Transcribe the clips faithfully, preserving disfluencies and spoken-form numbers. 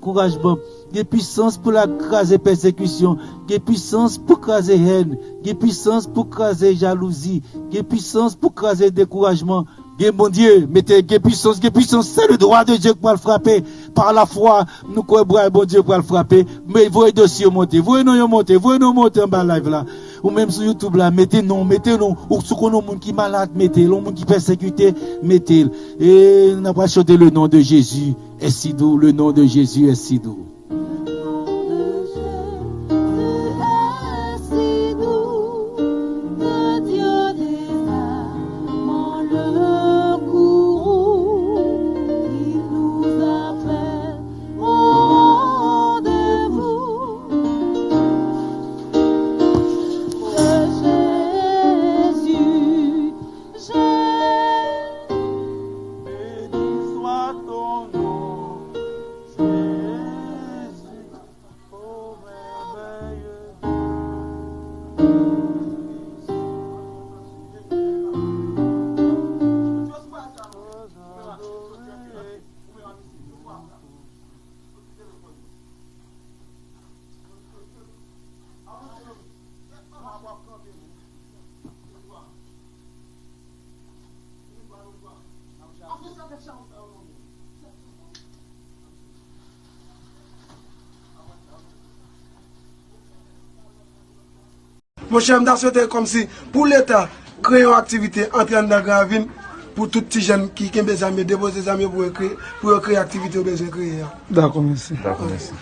Ankourajman. Gen pisans pou l al kraze pèsekisyon. Gen pisans pou kraze hèn. Gen pisans pou kraze jalouzi. Gen pisans pou kraze dekourajman. Gen Bondye, mete gen pisans, gen pisans. Se le dwa de Dye ki pral frape. Pa lafwa, nou kwè bra Bondye pral frape. Men voye dosye yo monte. Voye non yo monte. Voye non monte anba live la. Ou menm sou YouTube la, mete non, mete non. Ou si w konnen yon moun ki malad, mete l. Yon moun ki pèsekite, mete l. E n ap pral chante le nom de Jésus est si doux, le nom de Jésus est si doux. Le nom de Jésus est si doux, que Dieu désarme le courroux, il nous appelle au rendez-vous. De Jésus, Jésus. Béni soit ton nom, Jésus, ô merveilleux Dieu. Monchè, m ta swete kòmsi pou Leta kreye yon aktivite antre anndan Gravin pou tout ti jèn ki kenbe zam yo, depoze zam yo pou yo kreye, pou yo kreye aktivite yo bezwen kreye a. Dakò, mèsi. Dakò, mèsi.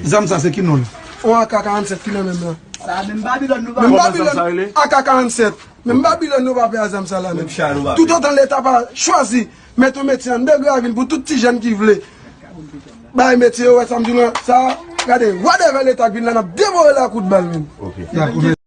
Zam sa se ki non l? On A K karannsèt ki nan men m lan. Sa menm Babilòn nou pa. Menm Babilòn, A K karannsèt. Menm Babilòn nou pa pè a zam sa la menm. Toutotan Leta pa chwazi met yon metye anndan Gravin pou tout ti jèn ki vle bay metye yo, wè sa m di w lan, sa, gade, whatever Leta k vin la, n ap devore l a kout bal menm. Ok. Dakò, mèsi.